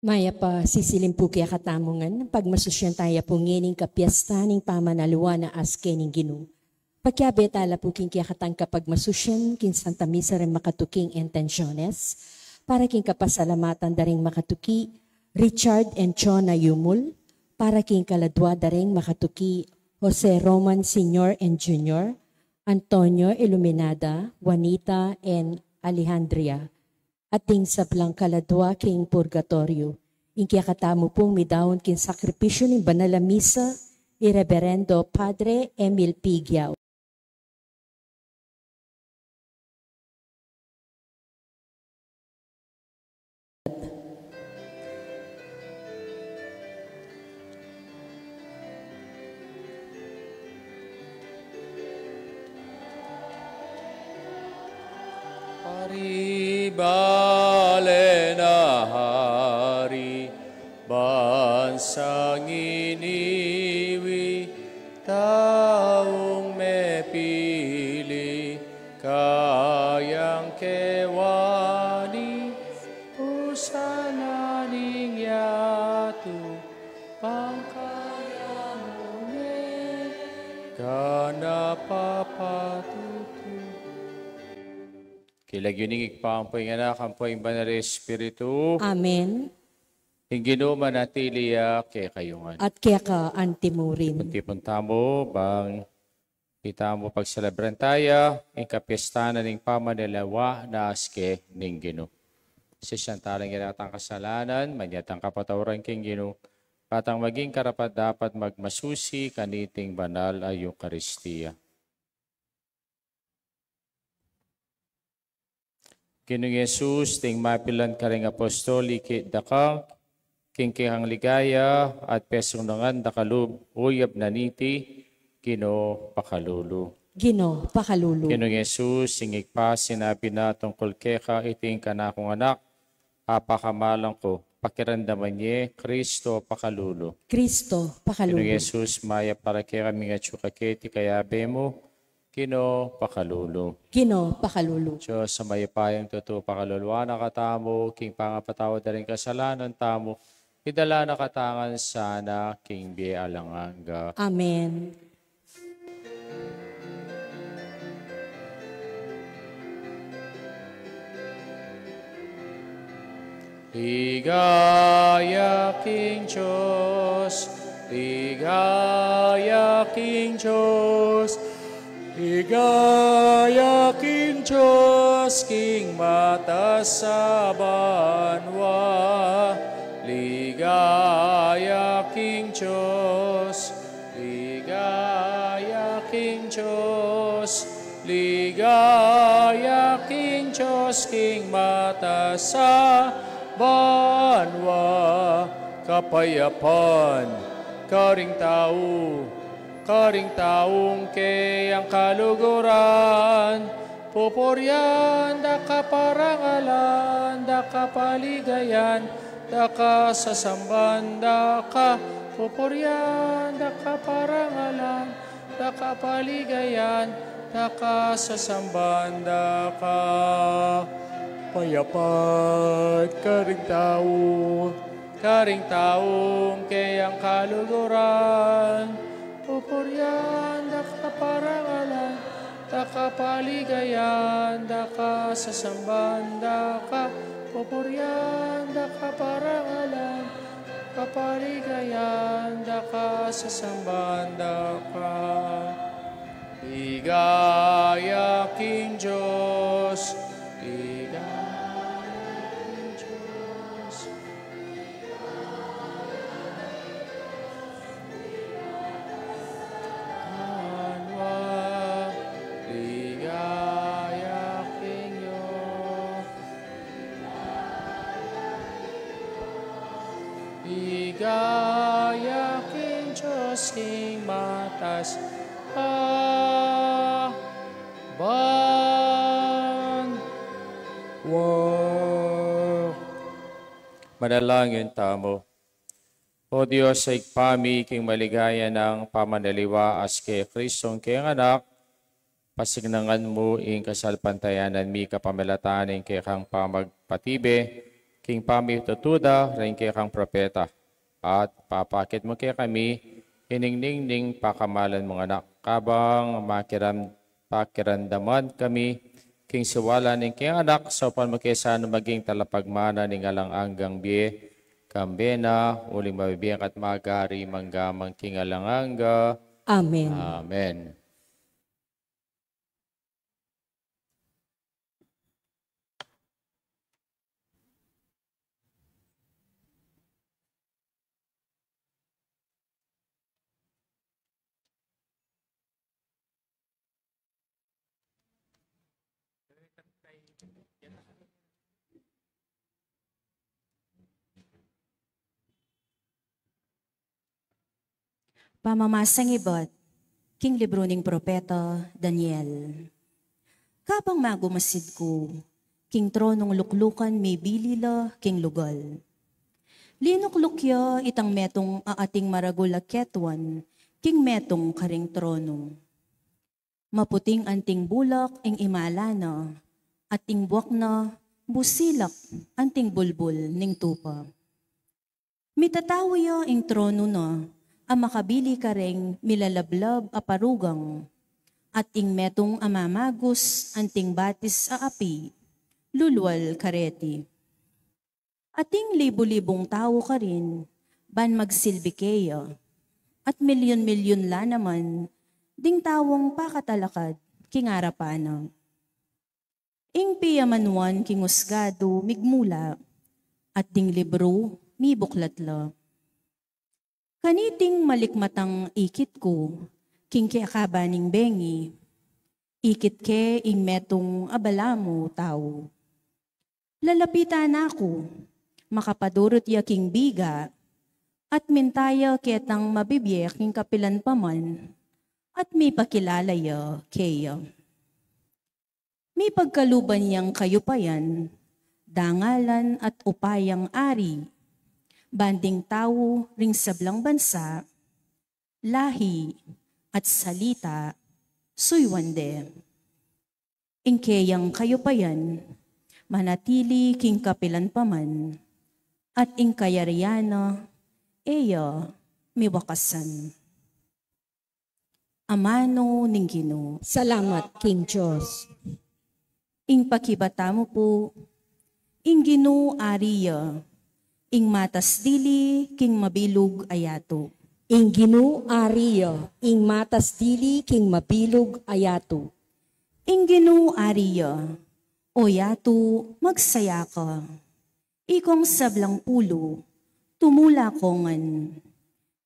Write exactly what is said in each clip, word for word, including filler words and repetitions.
Mayap a sisilim pu kekatamu ngan, pagmasusyan taya pu ngeni king kapiestan ning pamanaliwa na aske ning Ginu. Pakiabe tala pu king kekatang kapagmasusyan king Santa Misa ring makatuking intensiones, para king kapasalamatan da ring makatuki Richard and Chona Yumul, para king kaladwa da ring makatuki Jose Roman Senior and Junior, Antonio Iluminada, Juanita and Alejandria, at ding sablang kaladwa king purgatoryo. Ing kekatamu pung midaun king sakripisyu ning banal a misa, i Reberendo Padre Emil Pigiao. Hari, bale na hari, bansang iniwi, taung mepili, kayang kewani, pusana ning yatu, pangkaya mu ne, kana papatutu. King lagyu ning Ibpa, ampo ing Anak, ampo ing Banal a Espiritu. Amen. Ing Ginu manatili ya kekayu ngan. At keka antimurin. Tipun-tipun tamu, bang itamu pagselebran taya ing kapiestan ning pamanaliwa na aske ning Ginu. Sisian tala ing kekatang kasalanan, manyatang kapatawaran king Ginu, para tang maging karapat-dapat magmasusi kaniting banal a Eukaristia. Ginung Jesus, ding mapilan karing apostol, ikit da ka king kekang ligaya at pesung na ngan da ka lub uyab na niti, Ginu pakalulu. Ginu pakalulu. Ginung Jesus, ing Ibpa sinabi na tungkul keka, iti ing kanakung Anak, a pakamalan ku, pakiramdaman ye, Kristo pakalulu. Kristo pakalulu. Ginung Jesus, mayap para kekami ngan atyu ka keti kayabe mu, Ginu pakalulu. Ginu pakalulu. Dios a mayap a tutu, pakaluluan na katamu king pangapatawad da ring kasalanan tamu, idala na katamu ngan sana king bie alang angga. Amen. Ligaya king Dios, ligaya king Dios, ligaya king Dios king matas a banua. Ligaya king Dios, ligaya king Dios, ligaya king Dios king matas a banua. Kapayapan karing tau, karing taung keyang kaluguran. Pupurian da ka, parangalan da ka, paligayan da ka, sasamban da ka. Pupurian da ka, parangalan da ka, paligayan da ka, sasamban da ka. Payapan karing tau, karing taung keyang kaluguran. Pupurian da ka, parangalan da ka, paligayan da ka, sasamban da ka. Pupurian da ka, parangalan da ka, paligayan da ka, sasamban da ka. Ligaya king Dios, ligaya king Dios. Banua, ligaya king Dios. Ligaya king Dios king matas a banua. Manalangin tamu. O Dios a Ibpa mi, king maligaya nang pamanaliwa aske Kristong keng Anak, pasiglangan mu ing kasalpantayanan mi kapamilatan ning kekang pamagpatibe, king pamitutu da ring kekang propeta, at papakit mu kekami ining ningning pakamalan mung anak, kabang makiram-, pakiramdaman kami king siwala ning kekang anak, saupan mu ke sana maging talapagmana ning alang anggang bie, kambe na, uling mabibie ka at mag-ari mangga man king alang angga. Amen. Amen. Pamamasang ibat king libru ning propeta Daniel. Kabang magumasid ku, king tronung luklukan mibili la king lugal. Linukluk ya itang metung a ating maragul a ketuan king metung karing trono. Maputing anting bulak ing imala na, at ing buak na busilak anting bulbul ning tupa. Mitatau ya ing trono na a makabili kareng milalablab a parugang, at ing metung a mamagus anting batis a api lulual kareti. Ating libu-libung tau karin ban magsilbi keya, at milyun-milyun la naman ding taung pakatalakad king arapan na. Ing piamanuan king usgadu migmula, at ding libru mibuklat la. Kaniting malikmatang ikit ku king kekaban ning bengi, ikit ke ing metung a balamu tau. Lalapitan na ku, makapadurut ya king biga, at minta ya ketang mabibie king kapilan pa man, at mipakilala ya keya. Mipagkaluban yang kayupayan, dangalan at upayang ari, ban ding tau ring sablang bansa, lahi, at salita, suyuan de. Ing keyang kayupayan manatili king kapilan pa man, at ing kayarian na e ya miwakasan. Amanu ning Ginu. Salamat king Dios. Ing pakibat tamu pu, ing Ginu ari ya, ing matas dili king mabilug a yatu. Ing Ginu ari ya, ing matas dili king mabilug a yatu. Ing Ginu ari ya, o yatu, magsaya ka. Ikong sablang pulu, tumula ko ngan.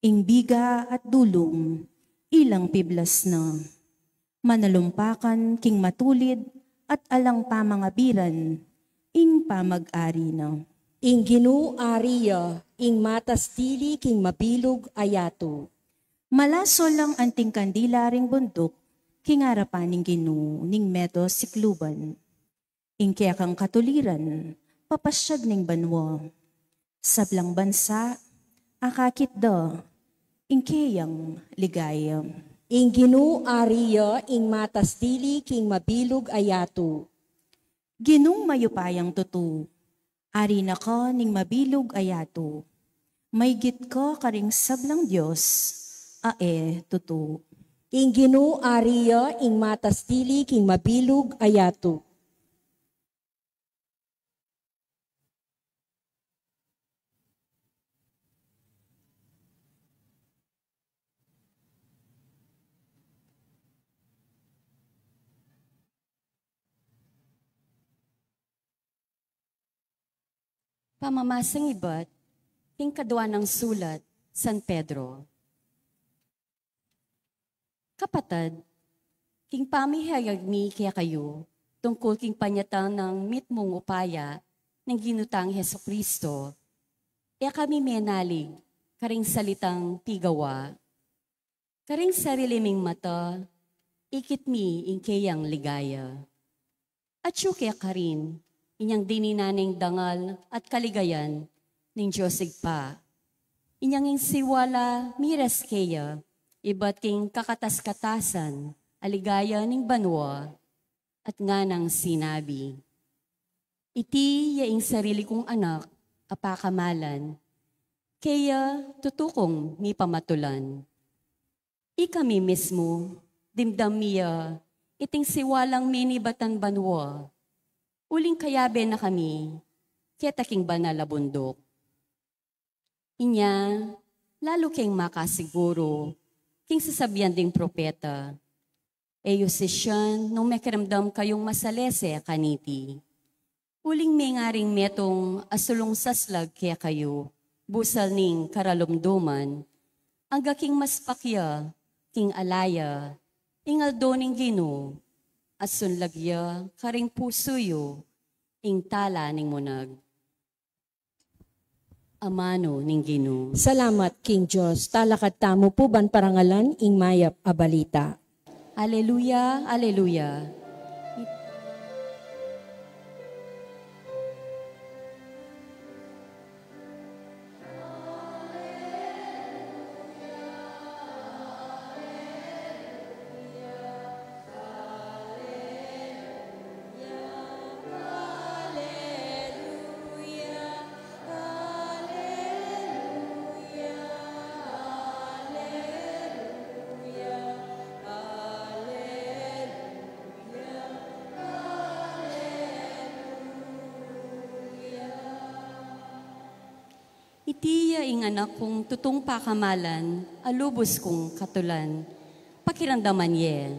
Ing biga at dulung, ilang piblas na. Manalumpakan king matulid at alang pamangabiran, ing pamag-ari na. Ing Ginu ari ya, ing matas dili king mabilug a yatu. Malasol lang anting kandila ring bunduk, king arapan ning Ginu ning meto sikluban. Ing kekang katuliran, papasyag ning banua. Sablang bansa, akakit da, ing keyang ligaya. Ing Ginu ari ya, ing matas dili king mabilug a yatu. Ginung mayupayang tutu, ari na ka ning mabilug a yatu. Maygit ka karing sablang dios a e tutu. Ing Ginu ari ya, ing matas dili king mabilug a yatu. Pamamasang ibat king kadua nang sulat San Pedro. Kapatad, king pamihayag mi kekayu tungkul king panyatang nang mitmung upaya ning Ginu tang Jesucristo, e kami menalig karing salitang pigawa. Karing sarili ming mata, ikit mi ing keyang ligaya. Atyu kekarin inyang dininan ing dangal at kaligayan ning Dios Ibpa. Inyang ing siwala miras keya ibat king kakatas-katasan a ligaya ning banua, at nganang sinabi, "Iti ya ing sarili kung anak a pakamalan, keya tutu kung mipamatulan. Ikami mismu, dimdam mi ya iting siwalang menibatan banua, uling kayabe na kami keta king banal a bunduk. Inya, lalu keng makasiguru king sasabian ding propeta, e yu sisian nung mekiramdam kayung masalese kaniti. Uling mengaring metung a sulung saslag kekayu, busal ning karalumduman, angga king maspak ya king ala ya ing aldo ning Ginu, a sunlag ya karing pusu yu ing tala ning munag. Amanu ning Ginu. Salamat king Dios. Talakad tamu pu ban parangalan ing mayap a balita. Aleluya, aleluya. Iti ya ing anak kung tutung pakamalan, a lubus kung katulan. Pakiramdaman ye.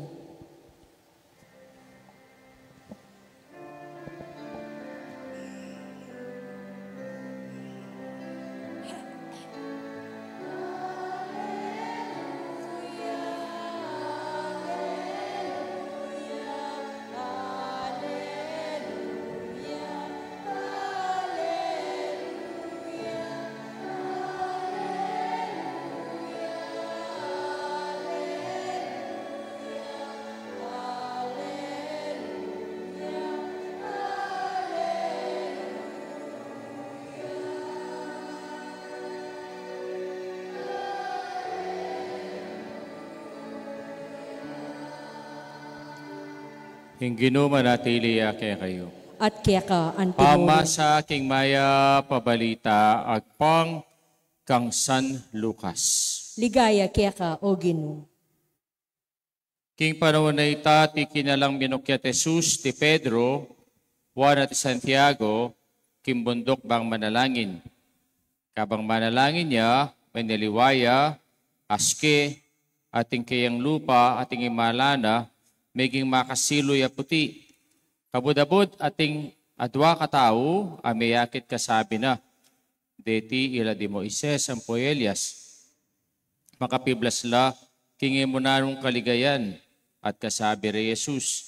Ing Ginu manatili ya kekayu. At keka antimurin. Pamasa king mayap a balita agpang kang San Lucas. Ligaya keka, O Ginu. King panaun a ita, tikinalang minukyat Jesus ti Pedro, Juan at Santiago, king bunduk bang manalangin. Kabang manalangin ya, meneliwa ya, aske, ating keyang lupa, ating imala na, meging makasilu ya puti. Kabud-abud, ating adwa katau, a meyakit kasabi na, deti ila di Moises ampo Elias. Makapiblas la king e mu nanung kaligayan, at kasabi re Jesus,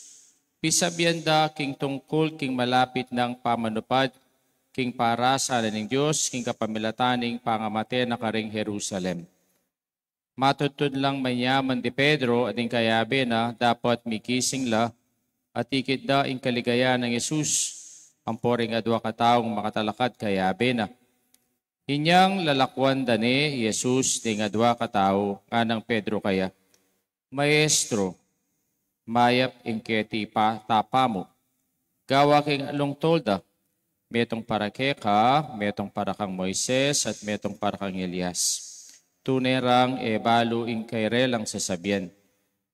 pisabian da king tungkul king malapit nang pamanupad king parasan na ning Dios king kapamilatan ning pangamate na karing Jerusalem. Matudtud lang manyaman di Pedro at ing kayabe na, dapot migising la, at ikit da ing kaligayan nang Jesus, ampo ring adwa kataung makatalakad kayabe na. Inyang lalakwan da ne Jesus ding adwa katau, nganang Pedro kaya, Maestro, mayap ing keti pa tapa mu. Gawa king alung tolda, metung para keka, metung para kang Moises, at metung para kang Elias. Tune rang e balu ing kairelang sasabian.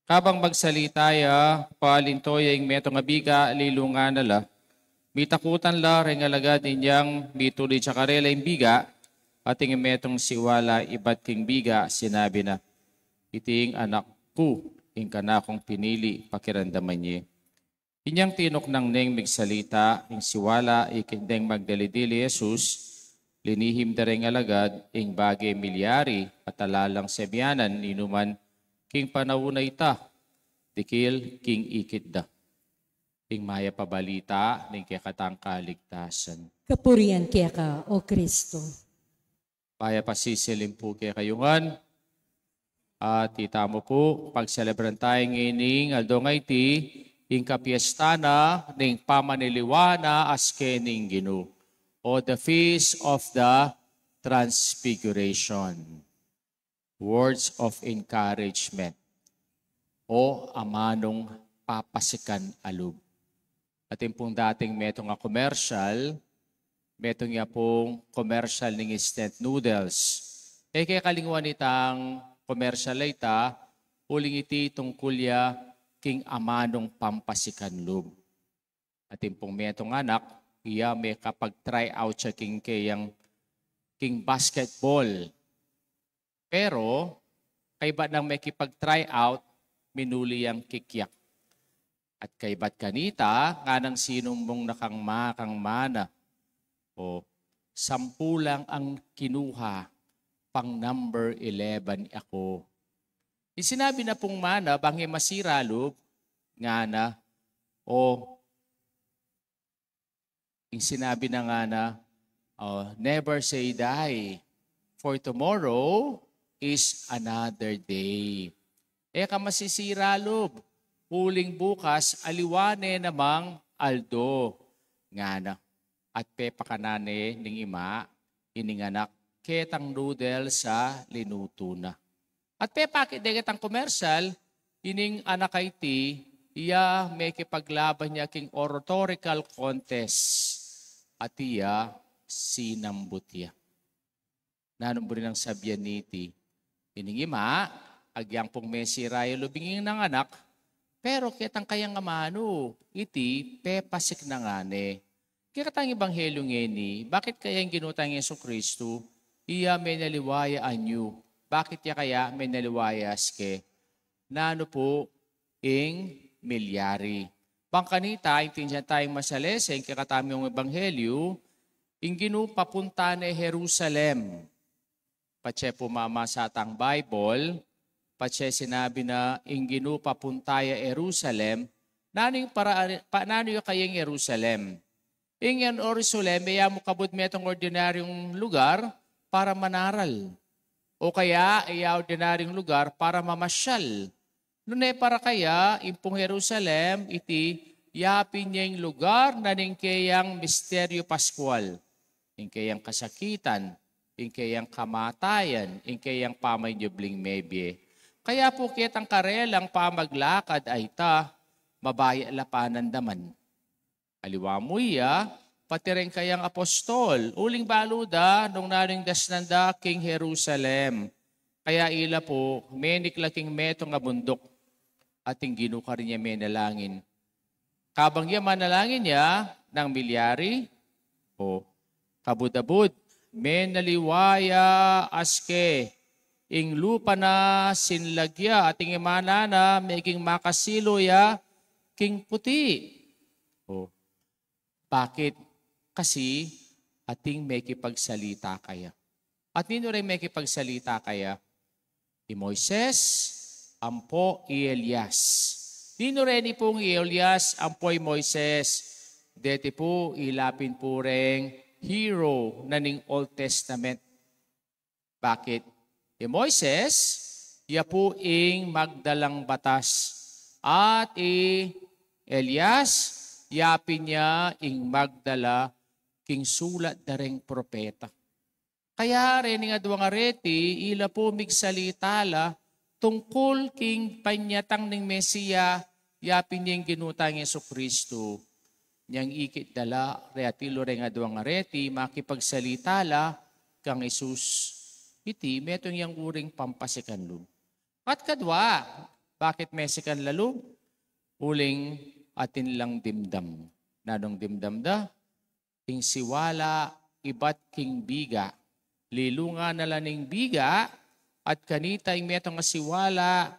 Kabang magsalita ya, palinto ya ing metung a biga, lilungan na la. Mitakutan la reng alagad inyang mitulid ya karela ing biga, at ing metung siwala ibat king biga, sinabi na, Iti ing anak ku, ing kanakung pinili, pakiramdaman ye. Inyang tinuknang neng migsalita ing siwala ikit deng magdali-dili Jesus, linihim da reng alagad ing bage milyari at ala lang sabianan ninuman king panaun a ita, dikil king ikit da. Ing mayap a balita ning kekatang kaligtasan. Kapurian keka, O Kristo. Mayap a sisilim pu kekayu ngan. At itamu pu, pagselebran tamu ngeni ing aldo a iti, ing kapiestan na ning pamaniliwa na aske ning Ginu, o the Feast of the Transfiguration. Words of encouragement, o amanung papasikan a lub. Atin pung dating metung a komersyal, metung ya pung commercial ning instant noodles. E ke kalinguan itang commercial a ita, uling iti tungkul ya king amanung pampasikan lub. Atin pung metung anak, iya mekapag-try out ya king keyang king basketball. Pero kaybat nang mekipag-try out, minuli yang kikyak. At kaybat kanita, nganang sinumbung na kang ma-, kang mana, "O, sampu lang ang kinuha, pang number eleven aku." Ing sinabi na pung mana, bang e masira lub, ngana, "O," ing sinabi na ngana, "O, never say die, for tomorrow is another day." E ka masisira lub, uling bukas aliwa ne namang aldo, ngana. At pepakanan ne ning ima ining anak ketang noodles a linutu na. At pepakit de ketang commercial, ining anak a iti, iya mekipaglaban ya king oratorical contest. At iya sinambut ya. Nanung buri nang sabian niti, ining ima, agyang pung mesira ya lub ing nanganak, pero ketang kayang amanu, iti pepasik na ngane. Kekatang ebanghelyu ngeni, bakit kaya ing Ginu tang Jesucristo, iya menaliwa ya anyu? Bakit ya kaya menaliwa ya aske? Nanu pu ing milyari? Bang kanita, intindian tayung masalese ing kekatamung ebanghelyu, ing Ginu papunta ne Jerusalem. Patse pu mamasa tang Bible, patse sinabi na ing Ginu papunta ya Jerusalem, nanu ing para-, pa-, nanu ya kaya ing Jerusalem? Ing Jerusalem, e ya mu kabud metung ordinaryung lugar para manaral. O kaya, e ya ordinaryung lugar para mamasyal. Nune para kaya, ing pung Jerusalem, iti, yapin ya ing lugar na ning keyang misteryu Paskual, ing keyang kasakitan, ing keyang kamatayan, ing keyang pamanyubling mebie. Kaya pu ketang karelang pamaglakad a ita, mabaya la panandaman. Aliwa mu ya, pati reng kayang apostol, uling balu da, nung nanu ing dasnan da king Jerusalem. Kaya ila pu, menikla king metung a bunduk, at ing Ginu karin ya menalangin. Kabang ya manalangin ya, nanu ing milyari, o, kabud-abud, menaliwa ya aske, ing lupa na sinlag ya, at ing imana na meging makasilu ya king puti. O, bakit? Kasi ating mekipagsalita kaya. At ninu reng mekipagsalita kaya? I Moises ampo i Elias. Ninu reni pung i Elias ampo i Moises? Deti pu, ila pin pu reng hero na ning Old Testament. Bakit? I Moises, ya pu ing magdalang batas. At i Elias, ya pin ya ing magdala king sulat da reng propeta. Kaya rening aduang areti, ila pu migsalita la tungkul king panyatang ning Mesia, ya pin ya ing Ginu tang Jesucristo. Nyang ikit da la, reti lo reng aduang areti, makipagsalita la kang Jesus. Iti, metung yang uring pampasikan lub. At kadua, bakit mesikan la lub? Uling atin lang dimdam. Nanung dimdam da? Ing siwala ibat king biga. Linungan na la ning biga, at kanita ing metung a siwala,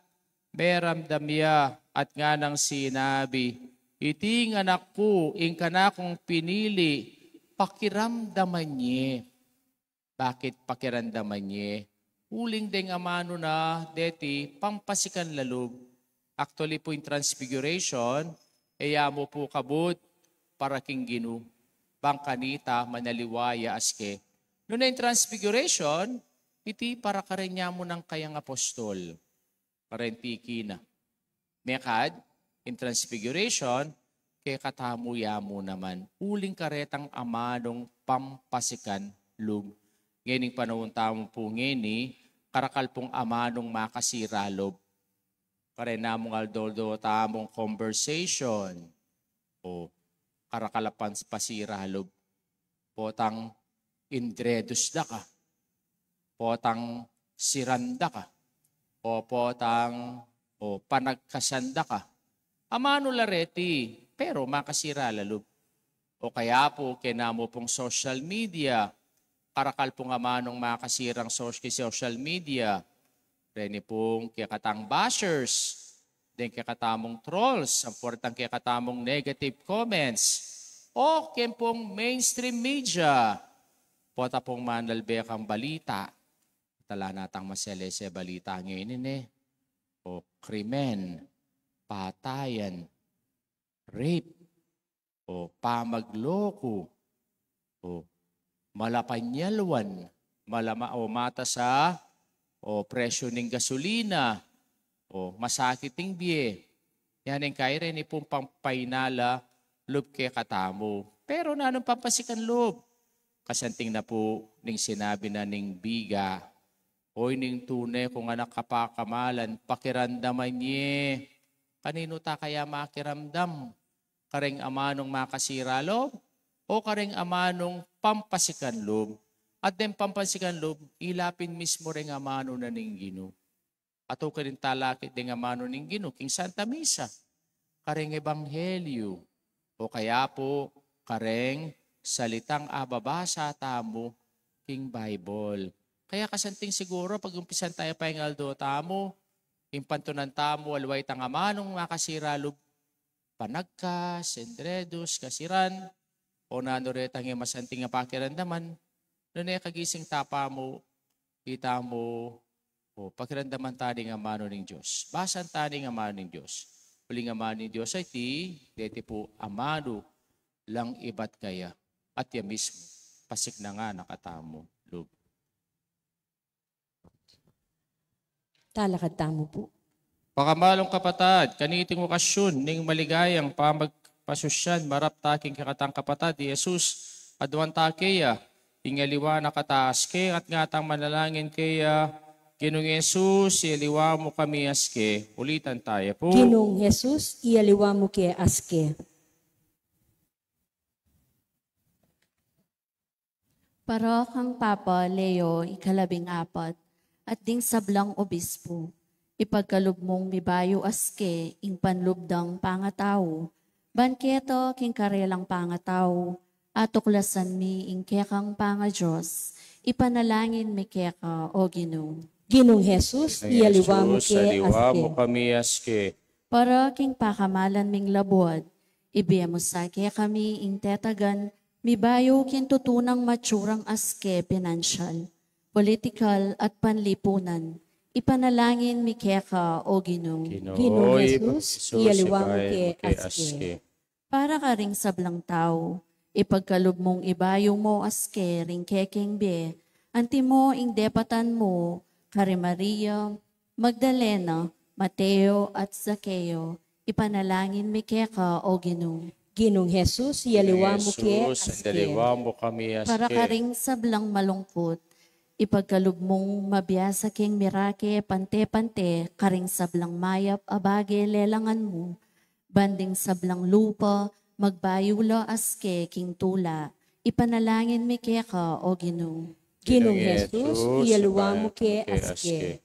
meramdam ya, at nganang sinabi, "Iti ing anak ku, ing kanakung pinili, pakiramdaman ye." Bakit pakiramdaman ye? Uling deng amanu na deti pampasikan la lub. Actually pu, ing Transfiguration, e ya mu pu kabud para king Ginu. Bang kanita manaliwa ya aske. Nune ing Transfiguration, iti para kareng yamu nang kayang apostol. Kareng tiki na. Mekad, ing Transfiguration, kekatamu ya mu naman. Uling karetang amanung pampasikan lub. Ngening panaun tamu pu ngeni, karakal pung amanung makasira lub. Kareng namung aldo-aldo tamung conversation. O, karakal a pampasira lub. Potang indredus da ka, potang siran da ka, o potang, o panagkasan da ka. Amanu la reti, pero makasira la lub. O kaya pu, kena mu pung social media, karakal pung amanung makasirang soc-, ki social media, reni pung kekatang bashers, deng kekatamung trolls, ampo retang kekatamung negative comments, o ken pung mainstream media, pota pung manalbe kang balita, tala na tang maselese balita ngeni, ne? O krimen, patayan, rape, o pamagloku, o malapanyalwan, malama-, o matas a, o presyu ning gasolina, o masakit ing bie. Yan ing kaire ni pung pampainala lub kekatamu. Pero nanung pampasikan lub? Kasanting na pu ning sinabi na ning biga, "Oy, ning tune kung anak kapakamalan, pakiramdaman ye." Kaninu ta kaya makiramdam? Kareng amanung makasira lub, o kareng amanung pampasikan lub? At deng pampasikan lub, ila pin mismu reng amanu na ning Ginu. Atiu karin talakit deng amanu ning Ginu king Santa Misa, kareng ebanghelyu, o kaya pu kareng salitang ababasa tamu king Bible. Kaya kasanting siguru pag-umpisan taya pa ing aldo tamu, ing pantunan tamu, aliwa itang amanung makasira lub, panagkas, indredus, kasiran, o nanu retang e masanting a pakiramdaman, nune kagising ta pa mu, ita mu, o pakiramdaman ta ning amanu ning Dios. Basan ta ning amanu ning Dios. Uling amanu ning Dios a iti, deti pu amanu lang ibat kaya, at ya mismu, pasiknangan na katamu lub. Talakad tamu pu. Pakamalung kapatad, kaniting okasyun ning maligayang pamagpasusyan, marap ta king kekatang kapatad i Jesus, aduan ta keya ing aliwa na kataas ke, at ngatang manalangin keya, Ginung Jesus, ialiwa mu kami aske. Ulitan taya pu. Ginung Jesus, ialiwa mu ke aske. Para kang Papa Leo ikalabing apat, at ding sablang obispo, ipagkalub mung mibayu aske ing panlub dang pangatau, ban keta king karelang pangatau, atuklasan mi ing kekang pangadios, ipanalangin mi keka, O Ginu. Ginung Jesus, ialiwa mu ke aske. Para king pakamalan ming labuad, ibie mu sa kekami ing tetagan, mibayu king tutunang matsurang aske pinansyal, politikal at panlipunan, ipanalangin mi keka, O Ginu. Ginung Jesus, ialiwa mu ke aske. Para karing sablang tau, ipagkalub mung ibayu mu aske ring kekeng bie, antimo ing depatan mu kari Maria Magdalena, Mateo, at Zakeo, ipanalangin mi keka, O Ginu. Ginung Jesus, ialiwa mu ke aske. Para karing sablang malungkut, ipagkalub mung mabiasa keng mirake pante-pante karing sablang mayap a bage lelangan mu, ban ding sablang lupa magbayu la aske king tula, ipanalangin mi keka, O Ginu. Ginung Jesus, ialiwa mu ke aske.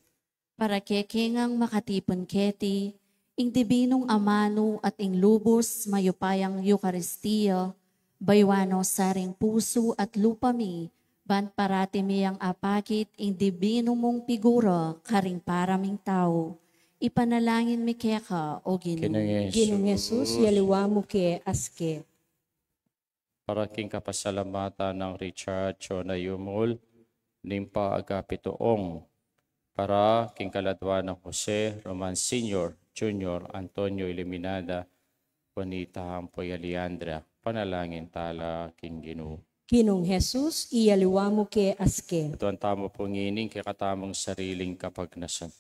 Para kekeng makatipun keti, ing dibinung amanu at ing lubus mayupayang Eukaristia, bayuan no sa ring pusu at lupa mi, ban parati mi yang apakit ing dibinu mung pigura karing para ming tau. Ipanalangin mi keka, O Ginu. Ginung Jesus, ialiwa mu ke aske. Para king kapasalamatan nang Richard Chona Yumul, Nympha Agapito Ong, para king kaladwa nang Jose Roman Senior, Junior, Antonio Iluminada, Juanita ampo i Alejandra, panalangin tala king Ginu. Ginung Jesus, ialiwa mu ke aske. Aduan tamu pu ngeni ing kekatamung sariling kapagnasan.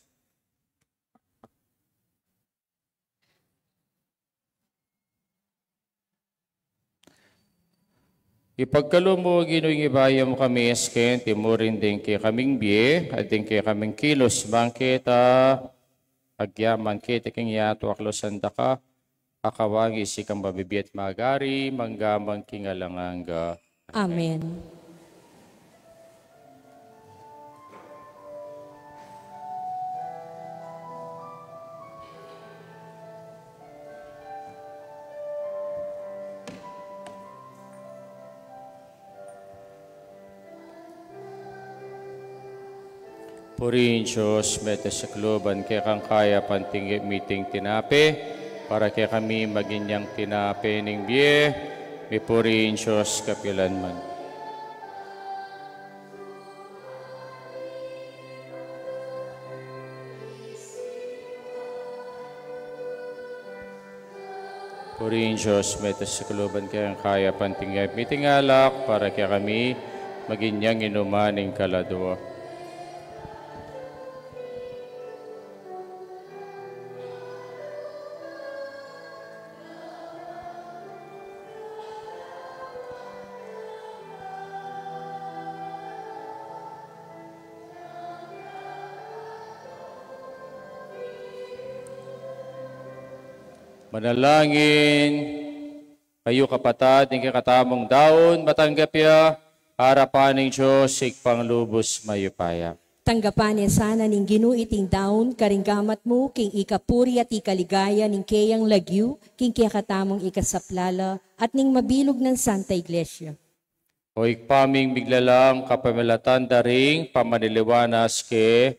Ipagkalub mu, Ginu, ing ibayu mu kami aske, anti murin ding kekaming bie, at ding kekaming kilos, bang keta agyaman keti king yatu, aklusan da ka, a kawangi, sikang mabibie at magari, mangga man king alang angga. Amen. Purihin Dios, mete sa kaluban kekang kayapan tinggip mi iting tinape, para kekami maging yang tinape ning bie, mipurihin Dios kapilanman. Purihin Dios, mete sa kaluban kekang kayapan tinggip mi iting alak, para kekami maging yang inuman ning kaladua. Manalangin kayu, kapatad, ing kekatamung daun matanggap ya arapan ning Dios Ibpang lubus mayupaya. Tanggapan ne sana ning Ginu iting daun karing gamat mu, king ikapuri at ikaligaya ning keyang lagyu, king kekatamung ikasaplala at ning mabilug nang Santa Iglesia. O Ibpa ming miglalang, kapamilatan da ring pamaniliwanas ke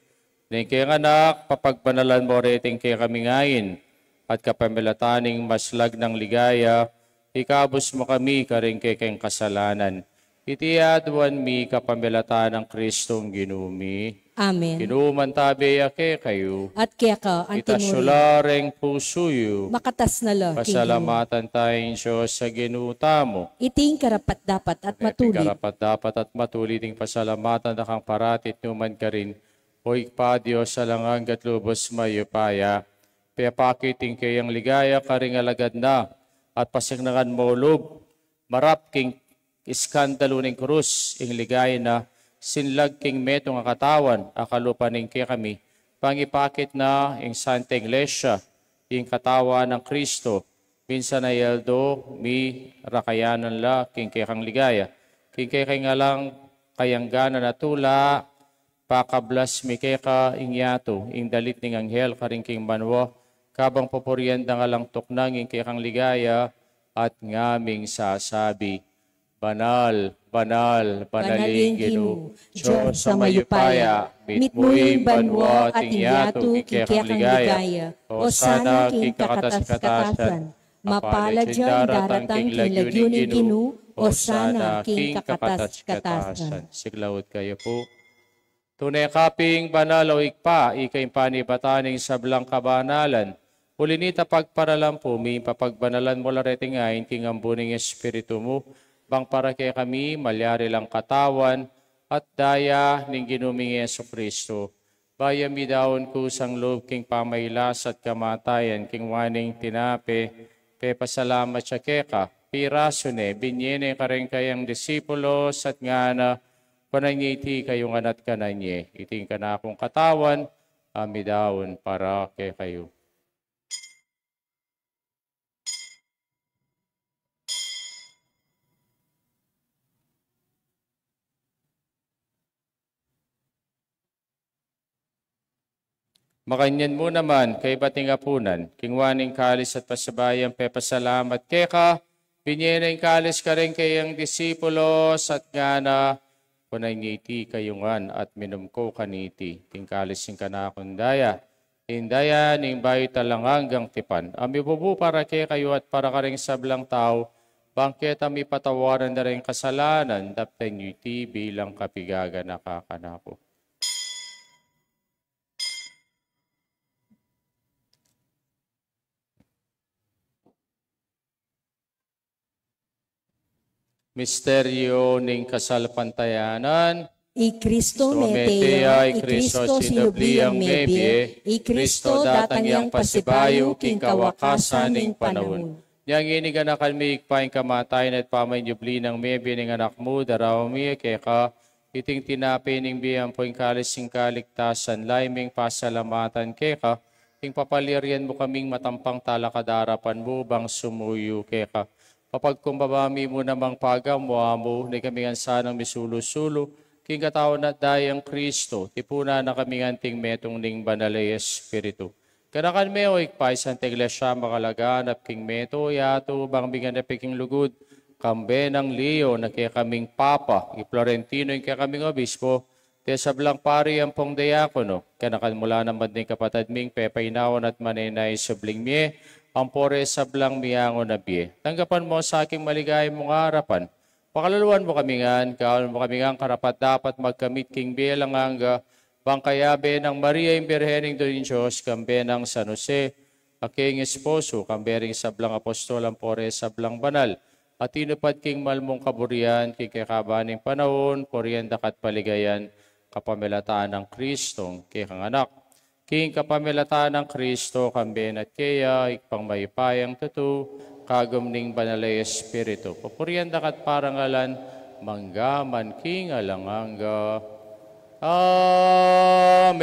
ning keyang Anak, papagbanalan mu reting kekami ngeni, at kapamilatan ning maslag nang ligaya, ikabus mu kami karing kekeng kasalanan. Iti aduan mi kapamilatan nang Kristong Ginu mi. Amen. Ing Ginu mantabe ya kekayu. At keka antimurin. Itas yu la ring pusu yu. Makatas na la king Ginu. Pasalamatan taya ing Dios a Ginu tamu. Iti ing karapat-dapat at matulid. Iti ing karapat-dapat at matulid ing pasalamatan da kang parati at nu man karin, O Ibpa, Dios a alang angga at lubus mayupaya. Pepakit ing keyang ligaya karing alagad na, at pasiknangan mu lub marap king iskandalu ning krus ing ligaya na, sinlag king metung a katawan a kalupa ning kekami, pangipakit na ing Santa Iglesia, ing katawan nang Kristo, minsan a aldo mirakayanan la king kekang ligaya, king kekang alang kayangganan a tula, pakablas mi keka ing yatu, ing dalit ning anghel karin king banua, kabang pupurian dang alang tuknang ing kekang ligaya, at ngaming sasabi, Banal, banal, banal ing Ginu, Dios a mayupaya, mitmu ing banua at ing yatu king kekang ligaya. Osana king kakatas-katasan. Mapalad yang daratang king lagyu ning Ginu. Osana king kakatas-katasan. Siklaud kayu pu. Tune ka pin banal, o Ibpa, ika ing panibatan ning sablang kabanalan. Uli na nita, pagparalampu mi, papagbanalan mu la reting ain king ambun ning Espiritu mu, bang para kekami malyari lang katawan at daya ning Ginu ming Jesucristo. Bayu mi daun kusang lub king pamailas at kamatayan, king waning tinape, pepasalamat ya keka, pirasu ne, binye ne karing kayang disipulos, at ngana, Kunan ye iti kayu ngan at kanan ye, iti ing kanakung katawan, a midaun para kekayu. Makanyan mu naman, kaybat ning apunan, king waning kalis at pasibayu yang pepasalamat keka, binye ne ing kalis karing kayang disipulos, at ngana, Kunan ye iti kayu ngan at minum ko kaniti, ing kalis ning kanakung daya, ing daya ning bayu at alang anggang tipan, a mibubu para kekayu at para karing sablang tau, bang keta mipatawaran da ring kasalanan. Daptan yu iti bilang kapigaganaka kanaku. Misteryu ning kasalpantayanan. I Kristo mete ya, i Kristo sinubli yang mebie, i Kristo datang yang pasibayu king kawakasan ning panaun. Inya ngeni ganakan mi, Ibpa, ing kamatayan at pamanyubli nang mebie ning Anak mu, daraun mi keka iting tinape ning bie ampo ing kalis ning kaligtasan, lalu ming pasalamatan keka, ing papalyarian mu kaming matampang talakad king arapan mu bang sumuyu keka. Mapagkumbaba mi mu namang pagamu-amu, nung ikami ngan sanang misulu-sulu king katawan at dayang Kristo, tipunan na kami ngan king metung ning Banal a Espiritu. Ganakan me, o Ibpa, ing Santa Iglesia makalaganap king mabilug a yatu, bang miganapi king lugud, kambe nang Leo a kekaming Papa, i Florentino a kekaming Obispo, ding sablang pari ampong diakono. Ganakan mu la naman ding kapatad ming pepainawa at manenaya king subling mie, ampo ding sablang miangu na bie. Tanggapan mu sa king maligaya mung arapan. Pakaluluan mu kami ngan, gawan mu kami ngan karapat-dapat magkamit king bie alang angga, bang kayabe nang Maria ing Birhen, Indu ning Dios, kambe nang San Jose a king esposo, kambe ring sablang apostol ampo ding sablang banal a tinupad king mal mung kaburian, king kekaban ning panaun, purian da ka at paligayan, kapamilatan nang Kristong kekang Anak. King kapamilatan nang Kristo, kambe na at keya, Ibpang mayupayang tutu, kagum ning Banal a Espiritu, pupurian da ka at parangalan, mangga man king alang angga. Amen,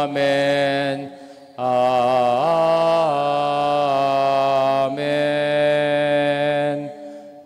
amen, amen.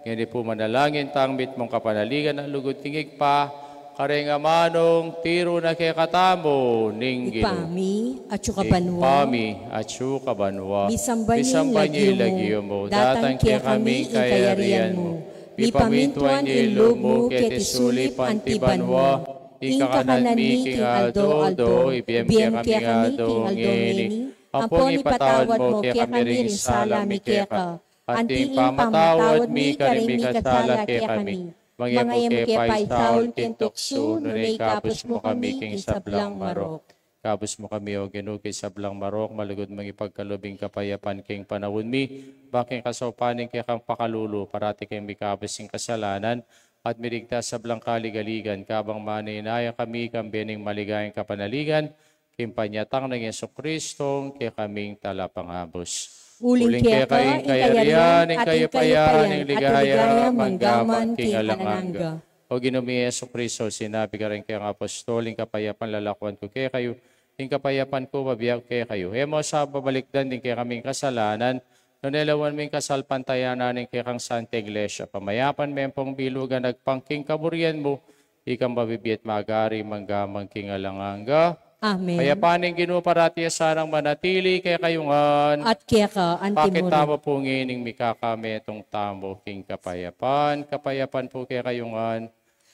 Ngeni pu manalangin tang mitmung kapanaligan a lugud king Ibpa, kareng amanung tiru na kekatamu ning Ginu. Ibpa mi, atsu ka banua. Ibpa mi, atsu ka banua. Misamban ya ing lagyu mu, datang kekami ing kayarian mu. Mipamintuan ya ing lub mu keti sulip anti banua. Ing kakanan mi king aldo-aldo ibie mu kekami king aldo ngeni. Ampon ipatawad mu kekami ring sala mi keka, anti ing pamamatawad mi karing mikasala kekami. Manga e mu ke paisaul king tuksu, nune ikabus mu kami king sablang marok. Ikabus mu kami, O Ginu, king sablang marok, malugud mung ipagkalub ing kapayapan king panaun mi, bang king kasaupan ning kekang pakalulu, parati kaming mikabus king kasalanan, at miligtas king sablang kaligaligan, kabang manenaya kami kambe ning maligayang kapanaligan, king panyatang nang Jesucristo, kekaming Talapangabus. Uling keka ing kayarian, ing kayupayan, ing ligaya, mangga man king alang angga. O Ginu mi Jesucristo, sinabi mu karing kekang apostol, ing kapayapan lalakuan ku kekayu, ing kapayapan ku bibie ku kekayu. E mu sa babalikdan ding kekaming kasalanan, nune lawan mu ing kasalpantayanan ning kekang Santa Iglesia. Pamayapan me ampong bilugan agpang king kaburian mu, ikang mabibie at magari mangga man king alang angga. Amen. Kapayapan ning Ginu parati ya sanang manatili kekayu ngan. At keka anti mu rin. Pakit tamu pu ngeni ing mikakametung tamu king kapayapan. Kapayapan pu kekayu ngan.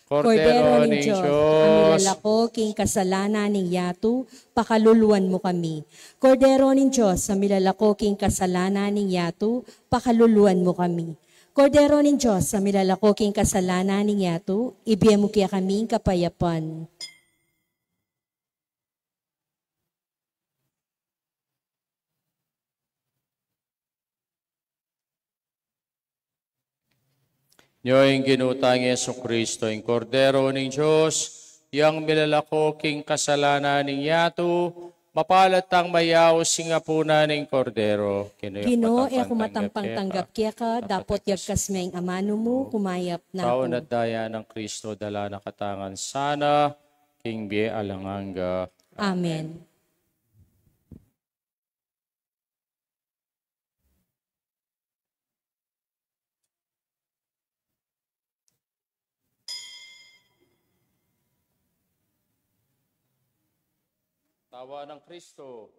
Kordero ning Dios, a milalako king kasalanan ning yatu, pakaluluan mu kami. Kordero ning Dios, a milalako king kasalanan ning yatu, pakaluluan mu kami. Kordero ning Dios, a milalako king kasalanan ning yatu, ibie mu kekami ing kapayapan. Nyo ing Ginu tang Jesucristo, ing Kordero ning Dios, yang milalako king kasalanan ning yatu, mapalad tang mayaus king apunan ning Kordero. Ginu, e ku matampang tanggap keka, dapot yagkas me ing amanu mu, kumayap na ku. Katawan at daya nang Kristo, dala na katamu ngan sana king bie alang angga. Amen. Katawan nang Kristo.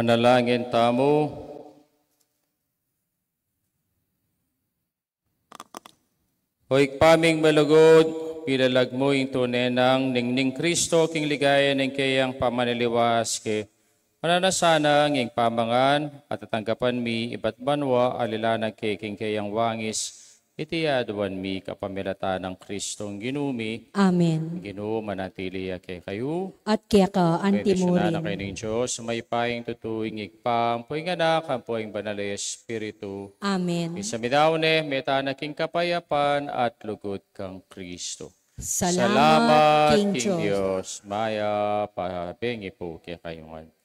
Manalangin tamu. O Ibpa ming malugud, pinalag mu ing tune nang ningning Kristo king ligaya ning keyang pamanaliwas ke. Mananu sana ing pamangan at tatanggapan mi ibat banua aliwa na ke king keyang wangis, iti aduan mi kapamilatan nang Kristong Ginu mi. Amen. Ginu manatili ya kekayu. At keka antimurin. Bendisyunan na kayu ning Dios, mayupayang tutu, ing Ibpa, ampo ing Anak, ampo ing Banal a Espiritu. Amen. Ing saminaw ne, mete na king kapayapan at lugud kang Kristo. Salamat king Dios. Mayap a bengi pu kekayu ngan.